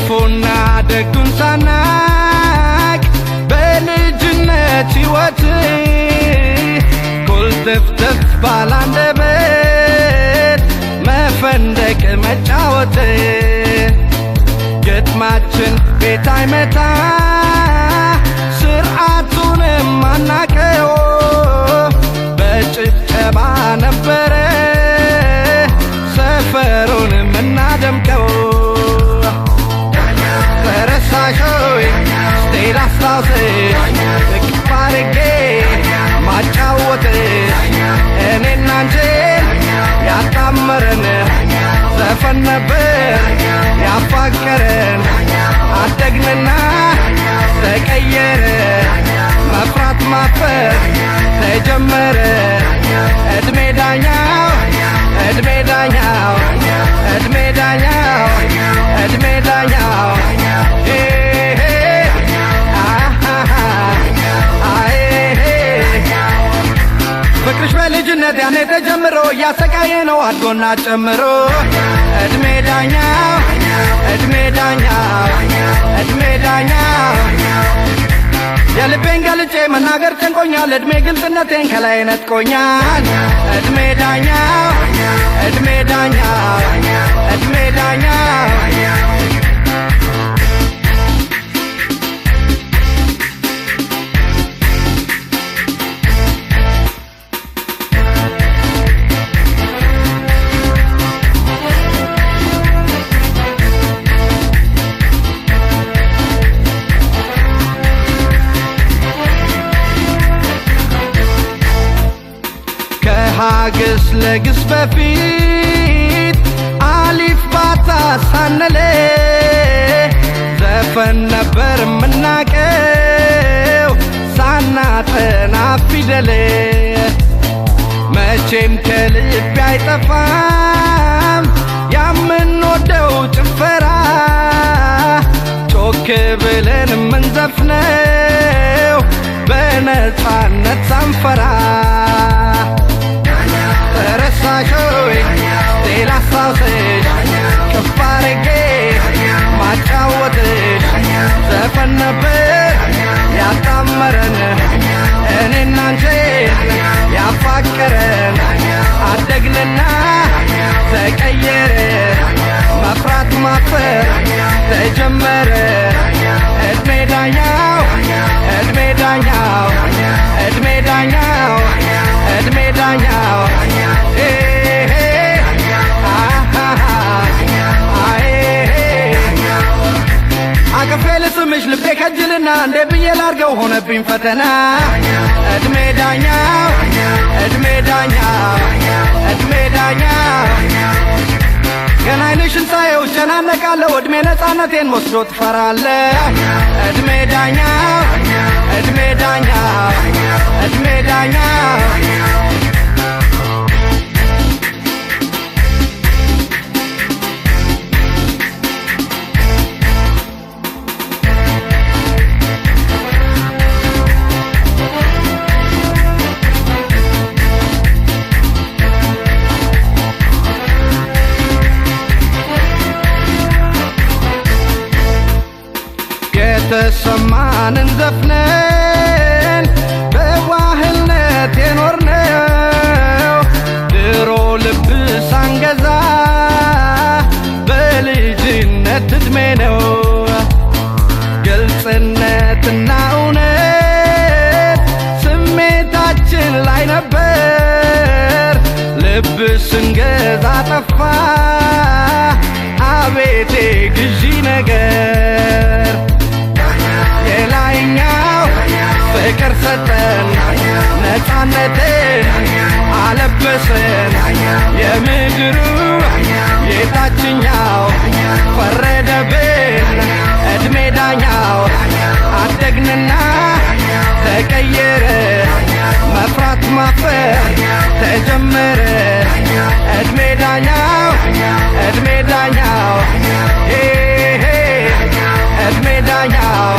ክፉና ደጉን ሳናቅ በልጅነት ሕይወት ኩልትፍትፍ ባላንደበት መፈንደቅ መጫወት ግጥማችን ቤት አይመታ ስርዓቱንም አናቀው በጭብጨባ ነበረ ሰፈሩን ምናደምቀው። ተረሳሾይ ስቴል አስታውስሽ እቅፍ አድርጌ ማጫወትሽ እኔና አንቺን ያጣመረን ዘፈን ነበር ያፋቀረን። አደግንና ተቀየረ መፍራት ማፈር ተጀመረ። እድሜ ዳኛው፣ እድሜ ዳኛው፣ እድሜ ዳኛው፣ እድሜ ዳኛው። ኤሄ አሃሃ አኤሄ። ፍቅርሽ በልጅነት ያኔ ተጀምሮ እያሰቃየ ነው አድጎና ጨምሮ። እድሜ ዳኛው፣ እድሜ ዳኛው፣ እድሜ ዳኛው። የልቤን ገልጬ መናገር ጨንቆኛል። እድሜ ግልጽነቴን ከላይ ነጥቆኛል። እድሜ ዳኛው፣ እድሜ ዳኛው፣ እድሜ ዳኛው። ከሀግስ ለግስ በፊት አሊፍ ባታ ሳንል ዘፈን ነበር የምናቀው ሳናጠና ፊደል። መቼም ከልቤ አይጠፋም የምንወደው ጭፈራ ጮክ ብለን የምንዘፍነው በነፃነት ሳንፈራ። ተረሳሾይ ስቴል አስታውስሽ ቅፍ አድርጌ ማጫወትሽ ዘፈን ነበር ያጣመረን እኔና አንቺን ያፋቀረን። አደግንና ተቀየረ መፍራት ማፈር ተጀመረ። እድሜ ዳኛው፣ እድሜ ዳኛው፣ እድሜ ዳኛው፣ እድሜ ዳኛው። ኤሄ አሃሃ አኤሄ። አቅፌ ልስምሽ ልቤ ከጅልና እንዴ ብዬ ላርገው ሆነብኝ ፈተና። እድሜ ዳኛው፣ እድሜ ዳኛው፣ እድሜ ዳኛው። ገና ዓይንሽን ሳየው እጨናነቃለሁ። እድሜ ነፃነቴን ወስዶ ትፈራለህ። እድሜ ዳኛው፣ እድሜ ዳኛው፣ እድሜ ዳኛው። የተሰማንን ዘፍነን በዋህነት የኖርነው ድሮ ልብ ሳንገዛ በልጅነት ዕድሜ ነው። ግልጽነትና እውነት ስሜታችን ላይ ነበር። ልብ ስንገዛ ጠፋ አቤቴ ግዢ ነገር። የላይኛው ፍቅር ሰጠን ነፃነትን አለበሰን የምድሩ የታችኛው ፈረደብን። እድሜ ዳኛው። አደግንና ተቀየረ መፍራት ማፈር ተጀመረ። እድሜ ዳኛው፣ እድሜ ዳኛው፣ ኤሄ እድሜ ዳኛው፣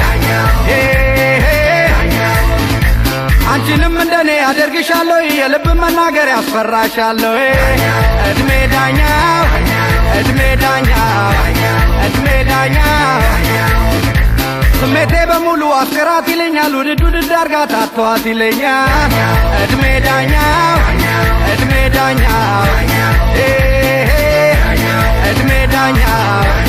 ኤሄ። አንቺንም እንደኔ አደርግሻለሁ የልብ መናገር ያስፈራሻለሁ። እድሜ ዳኛው፣ እድሜ ዳኛው፣ እድሜ ዳኛው። አፍቅራት ይለኛል፣ ውድድ ውድድ አርጋት አተዋት ይለኛል። እድሜ ዳኛው፣ እድሜ ዳኛው፣ እድሜ ዳኛው።